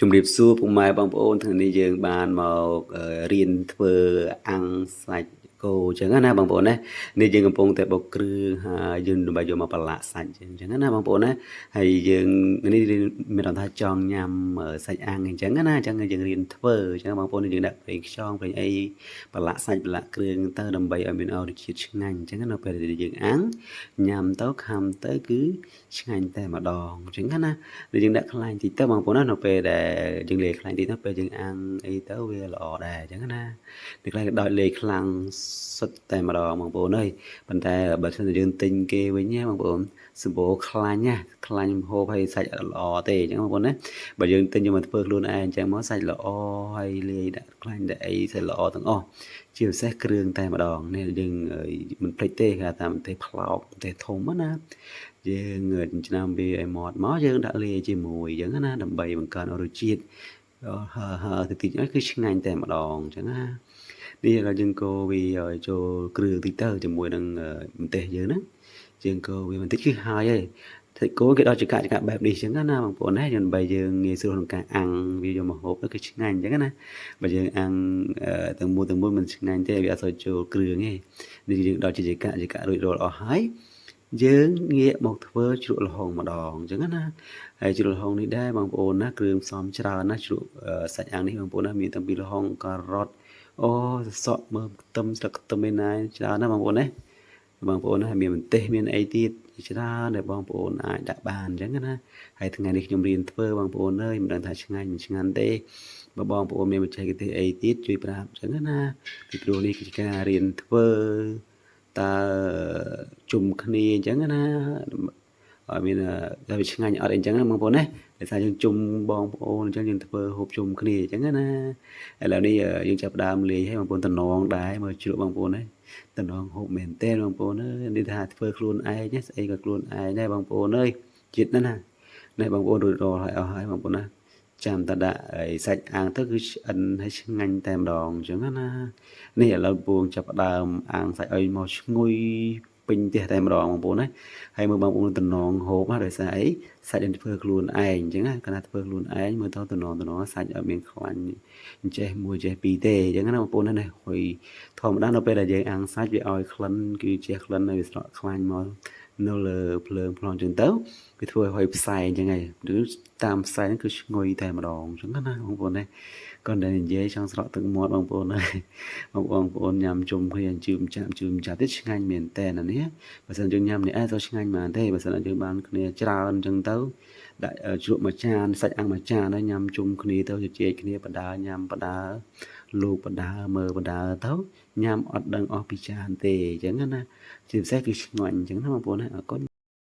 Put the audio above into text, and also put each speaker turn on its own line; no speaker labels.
ជំរាបសួរពុកម៉ែបងប្អូនថ្ងៃនេះយើងបានមករៀនធ្វើអាំងសាច់គោអញ្ចឹងណាបងប្អូនណានេះយើងកំពុងតែបុកគ្រឿងហើយយើងដើម្បីយកមកប្រឡាក់សាច់អញ្ចឹងណាបងប្អូនណាហើយយើងនេះមានអារម្មណ៍ថាចង់ញ៉ាំសាច់អាំងអញ្ចឹងណាអញ្ចឹងយើងរៀនធ្វើអញ្ចឹងបងប្អូនយើងដាក់ប្រេងខ្យងប្រេងអីប្រឡាក់សាច់ប្រឡាក់គ្រឿងទៅដើម្បីឲ្យមានរសជាតិឆ្ងាញ់អញ្ចឹងនៅពេលដែលយើងអាំងញ៉ាំទៅខាំទៅគឺឆ្ងាញ់តែម្ដងអញ្ចឹងណា ដែលយើងដាក់ខ្លាញ់តិចទៅបងប្អូនណានៅពេលដែលយើងលាយខ្លាញ់តិចទៅពេលយើងអាំងអីទៅវាល្អដែរអញ្ចឹងណានេះខ្លះគេដោចលាយខ្លាំងសុទ្ធតែម្ដងបងប្អូនអើយប៉ុន្តែបើសិនជាយើងទិញគេវិញណាបងប្អូនសម្បូរខ្លាញ់ណាខ្លាញ់ហូបហើយសាច់អត់ល្អទេអញ្ចឹងបងប្អូនណាបើយើងទិញយកមកធ្វើខ្លួនឯងអញ្ចឹងមកសាច់ល្អហើយលាយដាក់ខ្លាញ់ដាក់អីសាច់ល្អទាំងអស់ជាពិសេសគ្រឿងតែម្ដងនេះយើងមិនភ្លេចទេគេថាម្ទេសផ្លោកម្ទេសធំណា យើងឆ្នាំវាឲ្យម៉ត់មកយើងដាក់លាយជាមួយអញ្ចឹងណាដើម្បីបង្កើនរសជាតិហើហើតិចតិចគឺឆ្ងាញ់តែម្ដងអញ្ចឹងណានេះដល់យើងកូរវាឲ្យចូលគ្រឿងតិចទៅជាមួយនឹងម្ទេសយើងហ្នឹងយើងកូរវាបន្តិចគឺហើយហើយតែគោគេដល់ចកាចកាបែបនេះអញ្ចឹងណាបងប្អូនណាយើងដើម្បីយើងងាយស្រួលក្នុងការអាំងវាយកមកហូបទៅគឺឆ្ងាញ់អញ្ចឹងណាបើយើងអាំងទាំងមូលទាំងមូលមិនឆ្ងាញ់ទេវាអត់សូវចូលគ្រឿងទេនេះយើងដល់ជាចកាចការួចរាល់អស់ហើយយើងងាកមកធ្វើជ្រក់ល្ហុងម្ដងអញ្ចឹងណាហើយជ្រក់ល្ហុងនេះដែរបងប្អូនណាគ្រឿងផ្សំច្រើនណាជ្រក់សាច់អាំងនេះបងប្អូនណាមានតាំងពីល្ហុងការ៉ុតអូសក់មើលខ្ទឹមស្លឹកខ្ទឹមឯណាច្រើនណាបងប្អូនណាបងប្អូនណាមានម្ទេសមានអីទៀតច្រើនដែលបងប្អូនអាចដាក់បានអញ្ចឹងណាហើយថ្ងៃនេះខ្ញុំរៀនធ្វើបងប្អូនអើយមិនដឹងថាឆ្ងាញ់មិនឆ្ងាញ់ទេបើបងប្អូនមានបច្ចេកទេសអីទៀតជួយប្រាប់អញ្ចឹងណាពីព្រោះនេះគឺជាការរៀនធ្វើតើជុំគ្នាអញ្ចឹងណាឲ្យមានតែវាឆ្ងាញ់អត់អីអញ្ចឹងណាបងប្អូនណាដោយសារយើងជុំបងប្អូនអញ្ចឹងយើងធ្វើហូបជុំគ្នាអញ្ចឹងណាឥឡូវនេះយើងចាប់ផ្ដើមលាយឲ្យបងប្អូនតំណងដែរមើលជ្រក់បងប្អូនណាតំណងហូបមែនទេបងប្អូនអើយនេះថាធ្វើខ្លួនឯងស្អីក៏ខ្លួនឯងដែរបងប្អូនអើយជាតិណាស់ណានេះបងប្អូនរួចរាល់ហើយអស់ហើយបងប្អូនណាចាំតែដាក់សាច់អាំងទៅគឺឆ្អិនហើយឆ្ងាញ់តែម្ដងអញ្ចឹងណានេះឥឡូវពងចាប់ផ្ដើមអាំងសាច់ឲ្យមកឈ្ងុយពេញផ្ទះតែម្ដងបងប្អូនណាហើយមើលបងប្អូនតំណងហូបណាដោយសារអីសាច់នឹងធ្វើខ្លួនឯងអញ្ចឹងណាកាលណាធ្វើខ្លួនឯងមើលទៅតំណងតំណងសាច់អត់មានខ្លាញ់អញ្ចេះមួយចេះពីរទេអញ្ចឹងណាបងប្អូនណាហើយធម្មតានៅពេលដែលយើងអាំងសាច់វាឲ្យក្លិនគឺជាក្លិនហើយវាស្រក់ខ្លាញ់មកនៅលើភ្លើងប្លង់អញ្ចឹងទៅវាធ្វើឲ្យហុយផ្សែងអញ្ចឹងហើយឬតាមផ្សែងគឺឈ្ងុយតែម្ដងអញ្ចឹងណាបងប្អូនណាគាត់តែនិយាយចង់ស្រក់ទឹកមាត់បងប្អូនហើយបងប្អូនញ៉ាំជុំគ្នាជឿមចាក់ជឿមចាក់ទៀតឆ្ងាញ់មែនតើណានេះបើសិនយើងញ៉ាំនេះអត់សូវឆ្ងាញ់ហ្មងទេបើសិនយើងបានគ្នាច្រើនអញ្ចឹងទៅដាក់ជ្រក់មួយចានសាច់អាំងមួយចានហើយញ៉ាំជុំគ្នាទៅជជែកគ្នាបដាញ៉ាំបដាលោកបដាមើលបដាទៅញ៉ាំអត់ដឹងអស់ពីចានទេអញ្ចឹងណាជាពិសេសគឺឆ្ងាញ់អញ្ចឹងណាបងប្អូនណាអរគុណ។